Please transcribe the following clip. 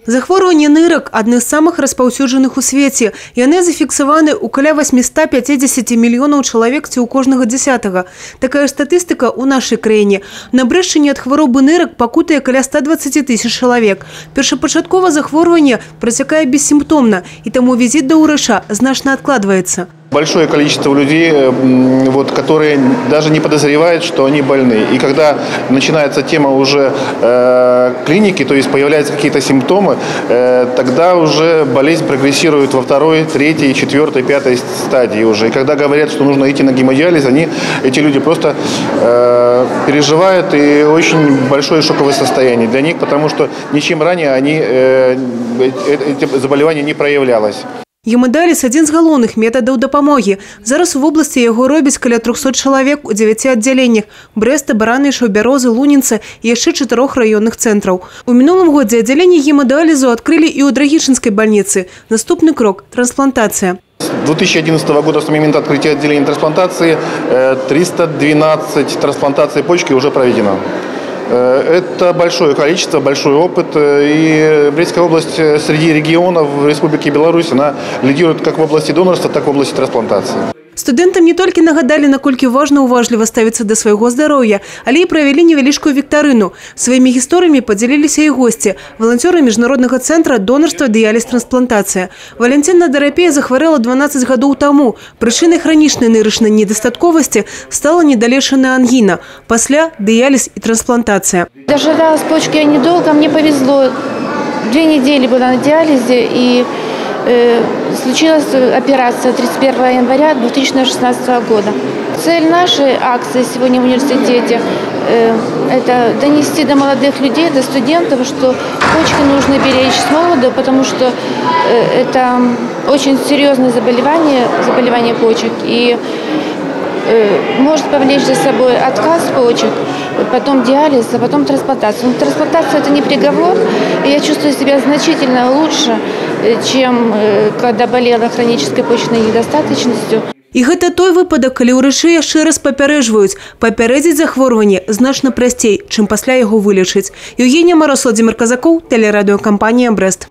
Захворванне нырак – адны з самых распаўсюджаных у свеце. Яны зафіксаваны ў каля 850 мільёнаў чалавек ці ў кожнага дзясятага. Такая ж статыстыка ў нашай краіне. На Брэшчыне ад хваробы нырак пакутае каля 120 тысяч чалавек. Першапачаткова захворванне працякае бессімптомна, і таму візіт да ўрача значна адкладваецца. Большое количество людей, вот, которые даже не подозревают, что они больны. И когда начинается тема уже клиники, то есть появляются какие-то симптомы, тогда уже болезнь прогрессирует во второй, третьей, четвертой, пятой стадии уже. И когда говорят, что нужно идти на гемодиализ, эти люди просто переживают, и очень большое шоковое состояние для них, потому что ничем ранее эти заболевания не проявлялось. Гемадыяліз – адзін з галоўных метадаў дапамогі. Зараз у вобласці яго робяць каля 300 чалавек у 9 аддзяленнях – Брэста, Баранавічаў, Бярозы, Лунінца і яшчэ чатырох раённых цэнтраў. У мінулым годзе аддзяленне гемадыялізу адкрылі і ў Драгічынскай бальніцы. Наступны крок – трансплантацыя. С 2011 года, с момента открытия отделения трансплантации, 312 трансплантаций почки уже проведено. Это большое количество, большой опыт. И Брестская область среди регионов Республики Беларусь, она лидирует как в области донорства, так и в области трансплантации. Студэнтам не толькі нагадалі, наколькі важна уважліва ставіцца да свайго здароўя, але і правялі невялічкую віктарыну. Сваімі гісторыямі падзяліліся і госці – валанцёры Міжнароднага цэнтра донарства, дыяліз, трансплантацыя. Валянціна Дарапея захварэла 12 гадоў таму. Прычынай хранічнай нырачнай недастатковасці стала недалечаная ангіна. Пасля – дыяліз і трансплантацыя. Дожидалась почки я недолго, мне повезло. 2 недели была на диализе, и случилась операция 31 января 2016 года. Цель нашей акции сегодня в университете это донести до молодых людей, до студентов, что почки нужно беречь с молоду, потому что это очень серьезное заболевание, заболевание почек, и может повлечь за собой отказ почек, потом диализ, а потом трансплантацию. Но трансплантация – это не приговор, и я чувствую себя значительно лучше, чем когда болела хронической почечной недостаточностью. І гэта той выпадак, калі ўрачы яшчэ раз папярэджваюць: папярэдзіць захворванне значна прасцей, чым пасля яго вылечыць. Яўгенія Мароз, Уладзімір Казакоў, тэлерадыёкампанія «Брэст».